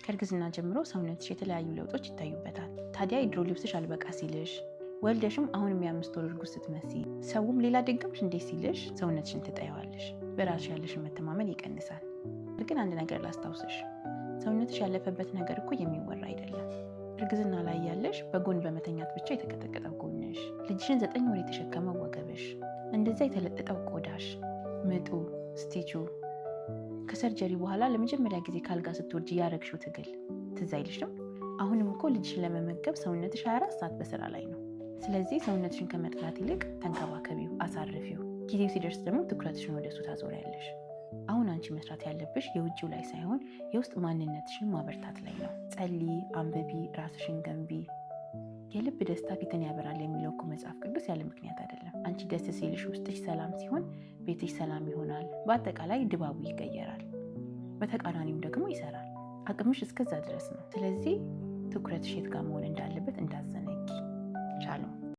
ከእርግዝና ጀምሮ ሰውነትሽ የተለያዩ ለውጦች ይታዩበታል። ታዲያ የድሮ ልብስሽ አልበቃ ሲልሽ፣ ወልደሽም አሁንም የ5 ወር እርጉዝ ስትመስዪ፣ ሰውም ሌላ ደገምሽ እንዴ ሲልሽ ሰውነትሽን ትጠይዋለሽ። በራስሽ ያለሽን መተማመን ይቀንሳል። ግን አንድ ነገር ላስታውስሽ፣ ሰውነትሽ ያለፈበት ነገር እኮ የሚወራ አይደለም። እርግዝና ላይ ያለሽ በጎን በመተኛት ብቻ የተቀጠቀጠው ጎንሽ፣ ልጅሽን 9 ወር የተሸከመው ወገብሽ፣ እንደዚያ የተለጠጠው ቆዳሽ፣ ምጡ፣ stitch ኡ፣ ከ surgery በኋላ ለመጀመሪያ ጊዜ ካልጋ ስትወርጂ ያረግሽው ትግል ትዝ አይልሽም? አሁንም እኮ ልጅሽን ለመመገብ ሰውነትሽ 24 ሰዓት በስራ ላይ ነው። ስለዚህ ሰውነትሽን ከመጥላት ይልቅ ተንከባከቢው፣ አሳርፊው። ጊዜው ሲደርስ ደግሞ ትኩረትሽን ወደሱ ታዞሪያለሽ። አሁን አንቺ መስራት ያለብሽ የውጭው ላይ ሳይሆን የውስጥ ማንነትሽን ማበርታት ላይ ነው። ጸልዪ፣ አንብቢ፣ ራስሽን ገንቢ። የልብ ደስታ ፊትን ያበራል የሚለው እኮ መጽሐፍ ቅዱስ ያለ ምክንያት አይደለም። አንቺ ደስ ሲልሽ፣ ውስጥሽ ሰላም ሲሆን ቤትሽ ሰላም ይሆናል። በአጠቃላይ ድባቡ ይቀየራል። በተቃራኒው ደግሞ ይሰራል። አቅምሽ እስከዛ ድረስ ነው። ስለዚህ ትኩረትሽ የት ጋር መሆን እንዳለበት እንዳትዘነጊ።